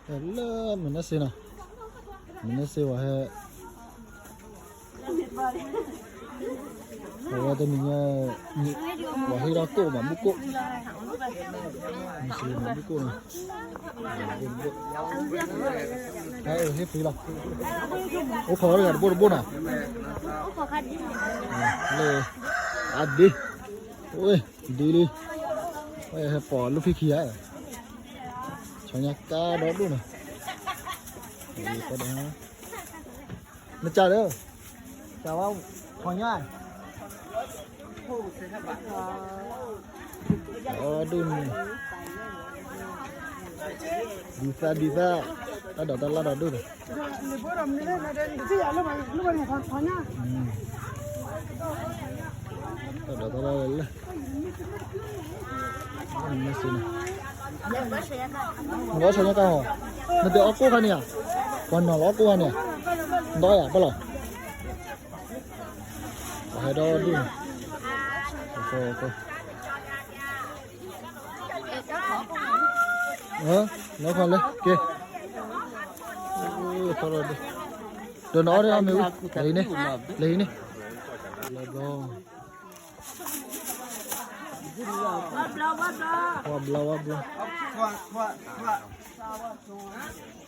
လၢမနုၤစ့နီၤ, မနုၤစ့ဝဲဟဲ, အဝဲတနံၤညါ, ပှၤဟ့ၣ်ထီၣ်ကိၣ်မၤဘူၣ်ကိၣ်, မၤဘူၣ်ကိၣ်နီၤ, ဟဲဟ့ၣ်ဖှံလီၤ, အိၣ်ခိးတဂၤတဘိတဘိနီၤ, လၢ, အဒ့, ဝဲ, ဒ့လံ, ဝဲဟဲပိာ်လူၢ်ဖံခံဂၤ, ဆီညါကါဒီဒိၣ်နီၤ, နကၢ်ဒီး, ကၢ်ဝဲ, ဆီညါ, ဒီဒိၣ်န့ၣ်, ဒ်သၣ်ဒ်သၣ်, တၢ်ဒိးတၢ်လၣ်ဒီဒိၣ်န့ၣ်, တၢ်ဒိးတၢ်လၣ်လၢ, နဘၣ်ဆီညါကါ, နတအီၣ်ကိၣ်ခါန့ၣ်ဧါ, ပှၤနီၤလီၤအီၣ်ကိၣ်ခါန့ၣ်ဧါ, ဒီးယၤပၢၢ်လီၤ, ပှၤဟဲဒီဒိၣ်န့ၣ်, နီၤခီလၢက့, ဒီးနအီၣ်ဒၣ်အီၣ်မ့ၢ်ဝံၤ, လၢဟံၣ်န့ၣ်, လၢဟံၣ်န့ၣ်, ဘျီဘျီ, ဝါဘျီဝါဘျီ, ဝါဘျီ,